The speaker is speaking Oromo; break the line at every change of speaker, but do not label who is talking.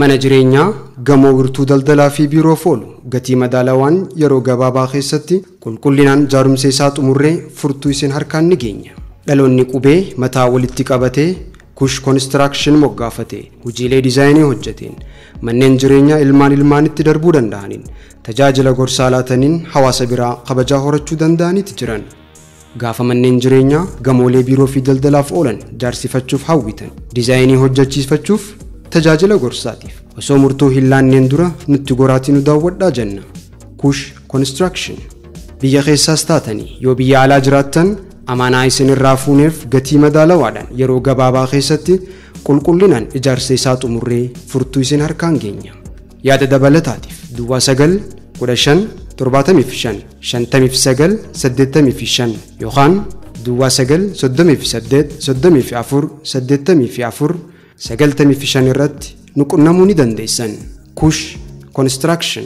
Mana jireenyaa gamoo wirtuu daldalaa fi biiroof oolu gatii madaalawaan yeroo gabaabaa keessatti qulqullinaan ijaarumsa isaa xumurree furtuu isin harkaan ni geenya. Dhaloonni qubee mataa walitti qabatee Kush Construction moggaafate hojiilee diizaayinii hojjeteen manneen jireenyaa ilmaan ilmaanitti darbuu danda'aniin tajaajila gorsaa laataniin hawaasa biraa kabajaa horachuu danda'aniiti jiran. Gaafa manneen jireenyaa gamoolee biiroo fi daldalaaf oolan ijaarsifachuuf hawwitan diizaayinii hojjechiifachuuf tajaajila gorsaatiif osoo murtoo hin laanneen dura nutti goraatii nu daawwadhaa jenna. Kush Construction biyya keessaas taatanii yoo biyya alaa jiraattan amaanaa isin irraa fuuneef gatii madaalawaadhaan yeroo gabaabaa keessatti qulqullinaan ijaarsa isaa xumurree furtuu isin harkaan geenya. Yaada dabalataatiif Duwwaa 9 15 75 59 85 yookaan Duwwaa 9 38 34 84 95 irratti nu qunnamuu ni dandeessan. Kush Construction.